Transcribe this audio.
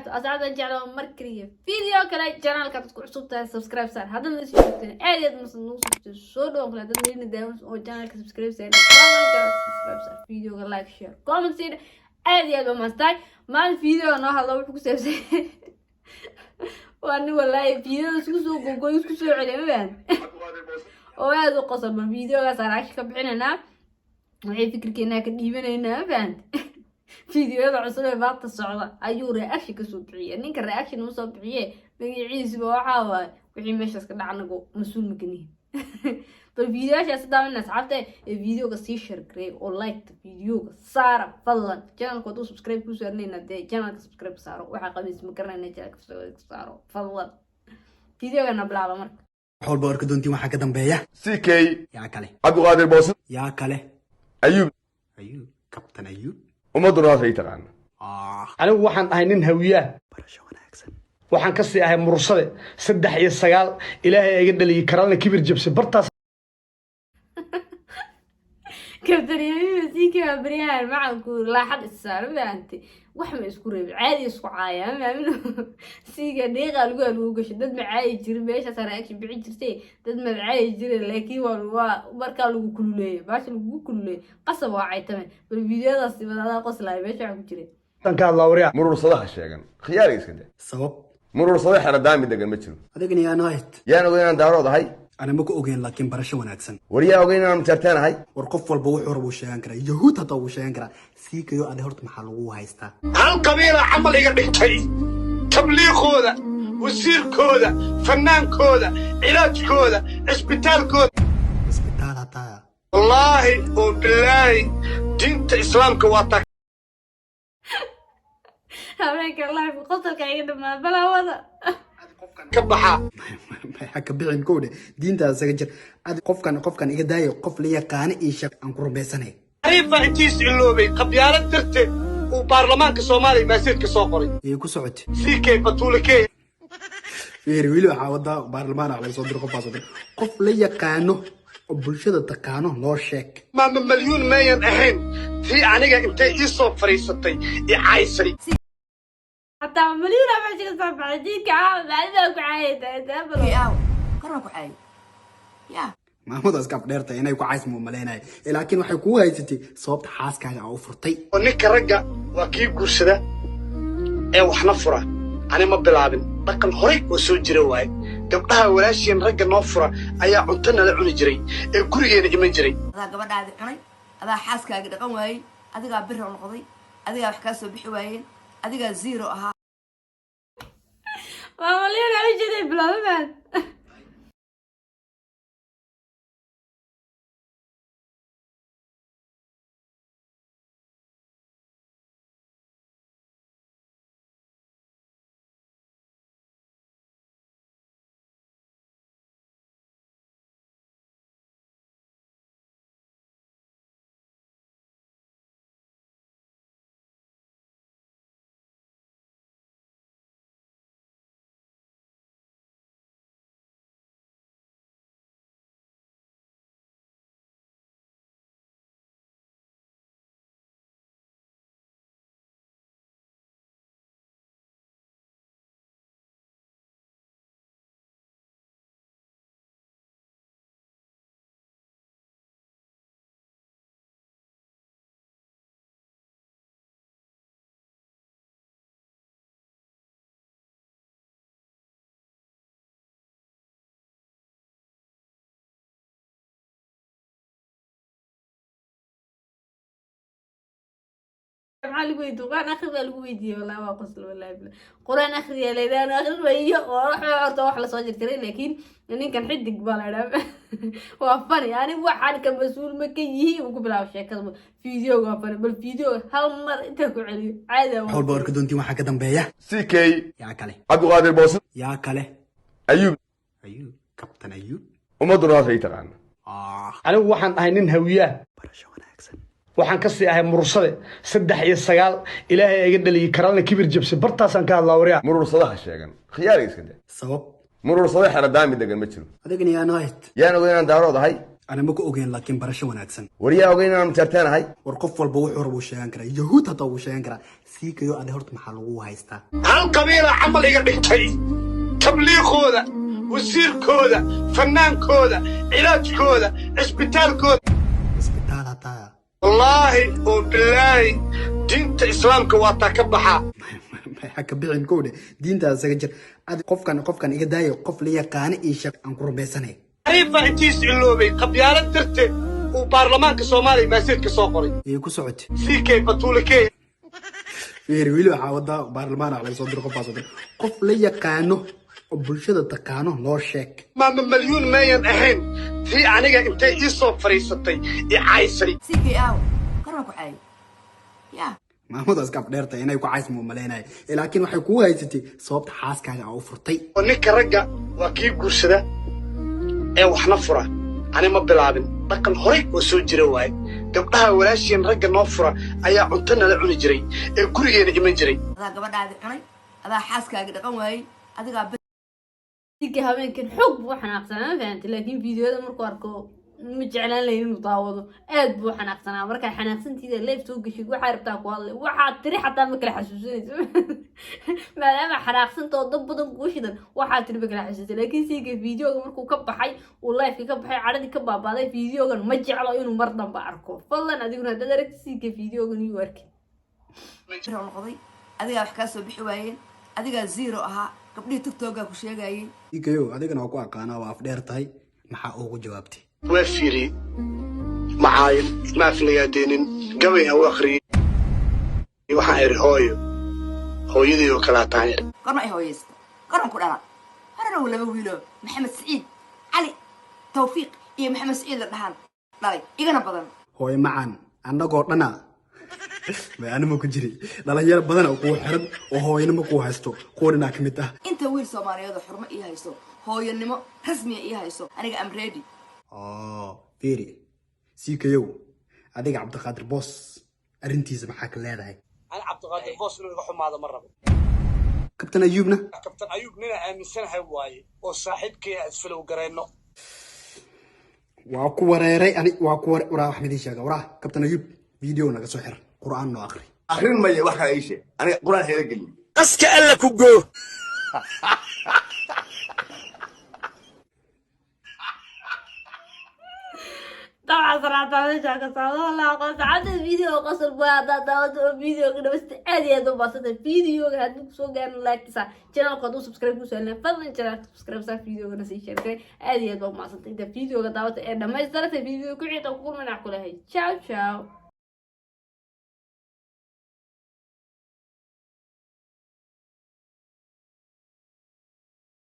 Asxaabta jeclo, mar kaliya video kale. Channelka dadku cusub tahay, subscribe saar. Haddana la sii joogteen, aad iyo aad masan nagu soo soo dhawan kale. Dad nina daawan oo channelka subscribe saar, subscribe saar, videoga like, share, comment siina. Aad iyo aad baa mahadsantahay. Maalin videoga noo hadlo wuxuu ku saabsan waa nin, wallaahi, videoda isku soo gogoy, isku soo celiya, ma fahan, oo aad u qosol. Bal videogaas aan reaction ka bixinaynaa, waxay fikirkeenaa ka dhiibanaynaa, ma fahant. Videoyada cusub ee maanta socda ayuu reaction kasoo bixiya. Ninka reaction uma soo bixiye, magaciisuba waxaa waaye wixii meeshaas ka dhaca anagu mas-uul makanihin. Bal videoyaashaas daawana, asxaabta, ee videoga sii share gareey oo like videoga saara fadlan. Channelka hadduu subscribe ku saarnayna, dee channelka subscribe saaro. Waxaa qabiis ma garanayna, channelka subscribe saaro fadlan. Videogana bilaaba marka. Wax walba arki doontiin waxaa ka dambeeya. CK. Yaa kale? Cabdiqaadir Boos. Yaa kale? Ayuub. Ayuub, Kabtan Ayuub. Ummadduna waasay taqaana. Ah. Anigu waxaan ahay nin hawiyaah. Barasho wanaagsan. Waxaan ka sii ahay Murursade, 3 iyo 9 Ilaahay iga dhaliyey, karalna kibir jabsay bartaas. Kabtan Siika baryahan macanku laaxad issaaro, maante wax ma isku reebin, caadi isku caaya, ma aamino. Siiga dhiiqa lagu gashay, dad ma caayi jirin, meeshaas reaction bixin jirtay, dad ma caayi jirin, laakiin waa markaa lagu kululeeyay, baasha lagu kululeeyay, qasab waa caytame. Bal videodaas badadaa qoslaaya, meesha waxa ku jiray. Ka hadlaa waryaa. Murursadaha sheegan, khiyaariga iska da. Sabab? Murursada xera daami degan ma jiro. Adigana yaa nahayd? Yaan ogeyn inaan Daarood ahay? Ana ma ku ogeyn, laakiin barasho wanaagsan. War yaa ogeyn inaan Majartaan ahay? War qof walba wuxuu raba uu sheegan karaa, Yahuud hataa wuu sheegan karaa. Siikayo, adi horta maxaa lagu haystaa? Hal qabiila camal iga dhigtay, tabliiqooda, wasiirkooda, fannaankooda, cilaajkooda, cisbitaalkooda. Isbitaal hataa? Wallaahi oo bilaahi, diinta Islaamka waa taa. Habeenka live qosolka iga dhamaa balawada. Ka baxaa. Maxaa ka bixin kowdhe? Diintaas isaga jir. Adi qofkan iga daayo, qof la yaqaana ii sheeg aan ku rumaysanay. Xariifa intiis iloobay qabyaalad darteed uu baarlamaanka Soomaaliya maasiidka soo qoray. Iyo ku socotay. CK Batuule K. Fiir, weli waxaa wadaa baarlamaan laga soo diro, qof baa soo diro. Qof la yaqaano oo bulshada taqaano noo sheeg. Maama Malyuun mayan ahayn tii aniga intay ii soo fadhiisatay i caysay? Hataa malyuuna meesha ka soo baxay, diinka caawa maalidaa ku caayay. Korna ku caayo ya. Maamadaas kaaf dheerta inay ku cays ma umaleynaya, laakiin waxay kugu haysatay sababta xaaskaaga aa u furtay. Oo ninka ragga waa kii guursada ee waxna fura. Ani ma bilaabin, dhaqan horay oo soo jira waaye. Gabdhaha walaashiin ragga noo fura ayaa cunto nala cuni jiray ee gurigeena iman jiray. Adaa gabadhaadi cunay, adaa xaaskaagi dhaqan waayey, adigaa biro noqday, adigaa wax kaa soo bixi waayeen, adigaa zero ahaa. Waa malyuuna u jiray bilaabamaan. Maxaa lagu weydiiyey? Qur-aan akhri baa lagu weydiiyey. Wallahi waa qosl, wallahi billah. Qur-aan akhriya leydaan, akhri wayo oo wax horta wax lasoo jirtiray, laakiin ninkan xidig baa la idhaa, waa funny. Anigu waxaan ka mas-uul ma ka yihi uu ku bilaabo sheekada. Videoga waa funny. Bal videoga hal mar intaa ku celiyo, caadi. Wax walba arki doontiin waxaa ka dambeeya. CK. Yaa kale? Cabdiqaadir Boos. Yaa kale? Ayuub. Ayuub, Kabtan Ayuub. Ummadduna waasay taqaana. Ah. Anigu waxaan ahay nin hawiyaah. Barasho wanaagsan. Waxaan ka sii ahay Murursade, 3 iyo 9 Ilaahay iga dhaliyey, karalna kibir jabsay bartaasaan ka hadlaa waryaa. Murursadaha sheegan, khiyaariga iska da. Sabab? Murursada xera daami degan ma jiro. Adigana yaa nahayd? Yaan ogeyn inaan Daarood ahay? Ana ma ku ogeyn, laakiin barasho wanaagsan. Wariyaa ogeyn inaan majeerteen ahay. War qof walba wuxuu rabo uu sheegan karaa, yahuud hataa wuu sheegan karaa. Siikayo, adi horta maxaa lagu haystaa? Hal qabiila camal iga dhigtay, tabliiqooda, wasiirkooda, fannaankooda, cilaajkooda, cisbitaalkooda. Isbitaal hataa? Wallaahi oo bilaahi, diinta Islaamka waa taa ka baxaa. Ha ka bixin kowdhe, diintaas isaga jir. Adi qofkan iga daayo, qof la yaqaano ii sheeg aan ku rumaysanay. Xariifa intiis iloobay qabyaalad darteed uu baarlamaanka Soomaaliya maaseedka soo qoray. Iyo ku socotay. CK Batuulakey. Fiiri, weli waxaa wadaa baarlamaana laga soo diro, qof baa soo diro. Qof la yaqaano oo bulshada taqaano noo sheeg. Maama Malyuun mayan ahayn tii aniga intay ii soo fadhiisatay i caysay? CK aaw korma ku caayay ya? Maamada iska afdheertay inay ku cays muu malaynaya, laakiin waxay kugu haysatay sababta xaaskaaga aa u furtay. Oo ninka ragga waa kii guursada ee waxna fura. Ani ma bilaabin, dhaqan horay oo soo jira waaye. Gabdhaha walaashiin ragga noo fura ayaa cunto nala cuni jiray ee gurigeena iman jiray. Adaa gabadhaadi cunay, adaa xaaskaaga dhaqan waayey, adigaa Ninka habeenkan xoog buu u xanaaqsanaa, ma fahantay? Laakiin fiidiyoda markuu arko ma jeclaan lahayn inuu daawado. Aad buu u xanaaqsanaa. Markaa xanaaqsantiida live soo geshid, waxaa rabtaa ku hadlay, waxaad tiri xataa ma kala xasuusinayso, maadaama xanaaqsanta oo dad badan kuu shidan, waxaad tiri ma kala xasuusin. Laakiin siiga fiidiyoga markuu ka baxay, uu liveka ka baxay, cadhadii ka baabaaday, fiidiyogan ma jeclo inuu mar dambe arko. Fadlan adiguna haddaad aragti siiga fiidiyogan yuu arkin. Bir noqday, adigaa wax kaa soo bixi waayeen, adigaa zero ahaa, gabdhihii TikTokaa ku sheegayeen. Ikayo, adigana waa ku aqaanaa, waa afdheer tahay. Maxaa ugu jawaabtay? Waa fiiriyey, macaayin ma aflagaadeenin, gabay ha u akhriyey. Waxaan idhi hooyo, hooyadii oo kalaa tahan idhi. Gorma ay hooyaysta? Gorman ku dhala horena uu laba wiilo, Maxamed Saciid Cali Tawfiiq iyo Maxamed Saciid la dhahaan dhalay, igana badan. Hooyo macaan, annagoo dhana may anima ku jiray, dhalinyaro badan oo kugu xiran oo hooyanimo kuu haysto, kuwa dhanaa ka mid ah. Inta wiil Soomaaliyeed oo xurmo ii hayso, hooyanimo rasmiya ii hayso, aniga am ready. Oo fiiri siikayow, adiga Cabdiqaadir Boos arrintiisa maxaa ka leedahay? Ani Cabdiqaadir Boos inuu iga xumaado ma rabo. Kabtan Ayuubna? Kabtan Ayuub nina aaminsanahay waaye oo saaxiibkay aan isfalow garayno. Waa ku wareeray ani, waa ku ware. Waraa, wax midin sheega. Waraa, Kabtan Ayuub, video naga soo xir, Qur'aan noo aqri. Akrin maya, wax kale ii sheeg, aniga Qur-aan heela gelin. Qaska Alla ku goo. Dabcan saraata meesha ka socdo la aqoon saacada video qosol baa haddaad daawato oo videoga dhammaysta. Aad iyo aad u badsantay videoga. Haddii kusoo gaarin, like sa channelka, hadduu subscribe ku saalina, fadlan channelka subscribe sa, videogana sii share garay. Aad iyo aad baa umadsantay inta videoga daawata ee dhammaystiratay. Video ku xigta ku kulmana, ku lehay ciao ciao.